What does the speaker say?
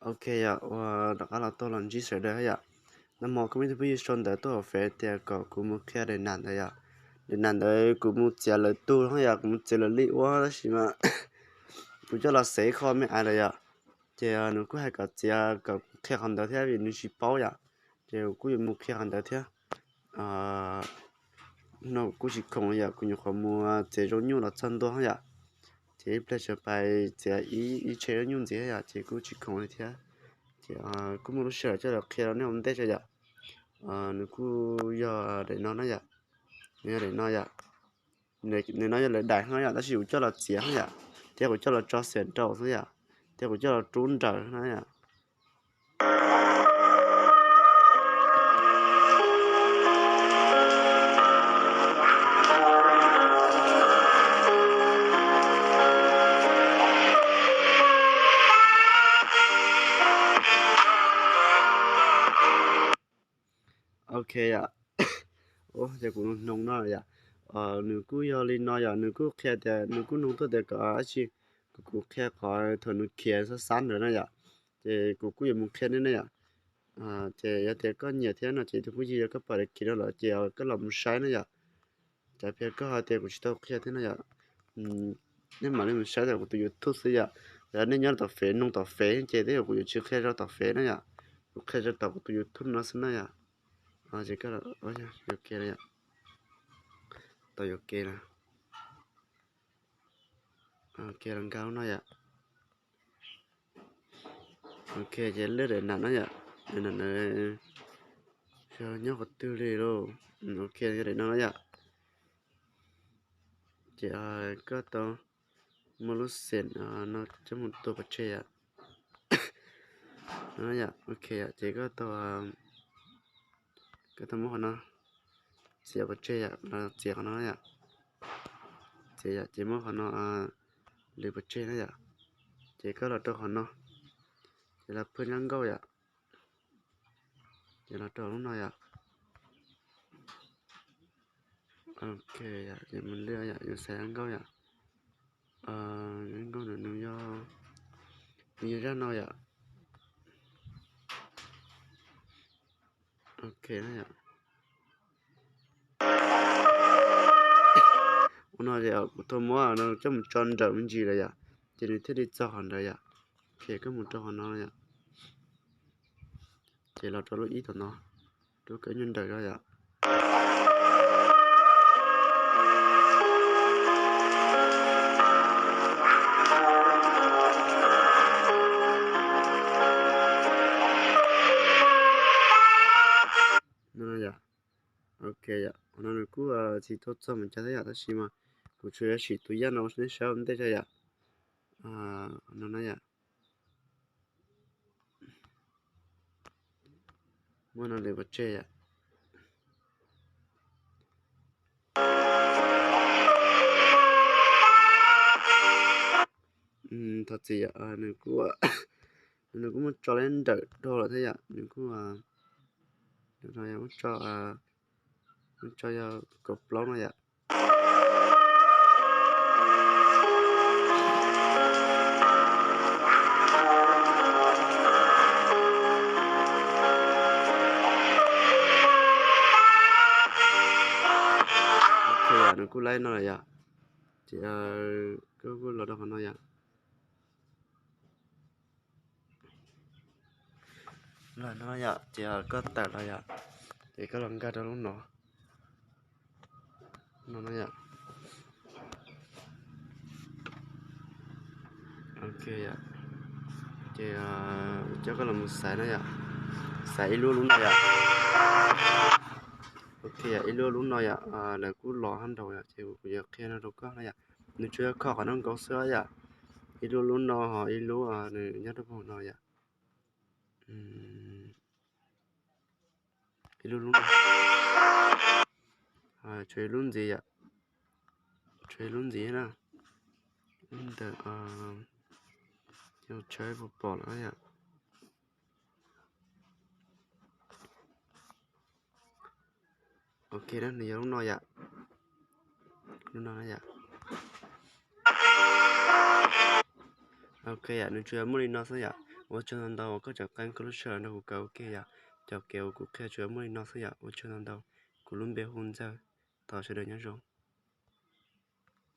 Ok yom, ua rov qab los tuaj los ntsib sawv daws yom. Nag hmo kuj muaj ib tug phooj ywg sau ntawv tuaj hauv Fev tias kom kuv mus qhia daim nam ntawd yom. Daim nam ntawd kuv mus txiav lawv tug yom, kuv mus txiav lawv li ua tab sis mas kuv coj los xev ib qho me ais lawm yom. Ces nws kuj hais kom txiav kom kuv qhia qhov ntawd thiab vim nws tsis paub yom. Ces kuv kuj yuav mus qhia qhov ntawd thiab. No kuv kuj tsis khoom yom, kuv nyuam qhuav mus txiav zaub nyuj los txog ntua yom. Ces ib pliag tsam pais txiav ib tshe zaub nyuj ntxiv yom, ces kuj tsis khoom li thiab. Ces kuj muaj lub sij hawm coj los qhia rau nej ua ntej tso yom. Nws kuj yog daim no na yom. Nws yog daim no yom. Nws no yog lawv daim no yom, tab sis kuv coj los txiav yom, thiab kuv coj los tso xiam rau xwb yom, thiab kuv coj los rub nrawm na yom. Ok yom. Ces kuv nug no yom. Nws kuj yog li no yom, nws kuj qhia tias nws kuj nug tuaj tias kom dab tsi, kom kuv qhia qhov thaum nws khiav xab xab ntawd na yom. Ces kuv kuj yuav mus qhia nej na yom. Ces yog tias koj nyiam thiab no ces tus phooj ywg yog koj pom daim khiav no lawm ces koj los mus saib na yom. Cas piav koj hais tias kuv tsis tau qhia thiab no yom. Nej mam li mus saib rau kuv tus YouTube xwb yom. Yog nej nyob tom Fev, nug tom Fev ces tej zaum kuv yuav tsis qhia rau tom Fev na yom. Kuv qhia rau tom kuv tus YouTube no xwb na yom. Ces koj yuav ke, tau yuav ke na. Ke los nkag lub no yom. Ok, ces lwb daim nam no yom, daim nam na, yog nyob qhov twg li lauj? Ok, yog daim no yom. Ces koj tau muaj lub xeem no coj mus tua pov tseg yom. No yom, ok yom, ces koj tau, koj tau muab qhov no txiav pov tseg yom, txiav qhov no yom. Txiav yom, ces muab qhov no lwv pov tseg na yom. Ces koj los rau qhov no, ces los phwj nab nkauj yom. Ces los rau lub no yom. Ok, ces mus lwm yom, yuav xaiv nab nkauj yom. Nab nkauj no nws yog, nws yog zaj no yom. Ok na yom. Ua no ces kuv tau muab no coj mus tso nrawm me ntsis lawm yom, ces nws thiaj li txog qhov ntawd yom. Ces koj mus rau qhov no yom. Ces los rau lub ib tom no, rau koj nyuag nrawm rau yom. No yom. Ok yom, qhov no nws kuj tsis tau txog mus cas thiab yom, tab sis mas kuv tsuas yuav sim tus yaj no nej saib ua ntej tso yom. No na yom. Muab no lwv pov tseg yom. Thov txim yom, nws kuj, nws kuj muab tso leb nrawm dhau lawm thiab yom, nws kuj, muab tso, muab tso yog kaum plaub no yom. Ok, nws kuj laib no lawm yom. Ces koj kuj los rau qhov no yom. Los no yom, ces koj tawm los yom, ces koj los nkag rau lub no. No no yom. Ok yom. Ces coj koj los mus xaiv no yom. Xaiv ib lub lub no yom. Ok yom, ib lub lub no yom, lawv kuj los hab nraud yom, ces kuv yuav qhia no rau koj no yom. Nws tsuas yog kho qhov no nkaus xwb yom. Ib lub lub no ho ib lub nws nyob rau puag no yom. Ib lub lub no, tshuav ib lub ntxiv yom. Tshuav ib lub ntxiv na. Lub ntawd, tshuav puas pom lawm yom. Ok na, nws yog lub no yom. Lub no yom. Ok yom, nws tsuas yog muaj li no xwb yom. Ua tsaug ntau ntau uas koj tseem qee koj lub sij hawm nrog kuv kawm ua ke yom. Cov kev uas kuv qhia tsuas muaj li no xwb yom. Ua tsaug ntau ntau. Kuv lub npe hu Ntxawg. Thov sawv daws nyob zoo.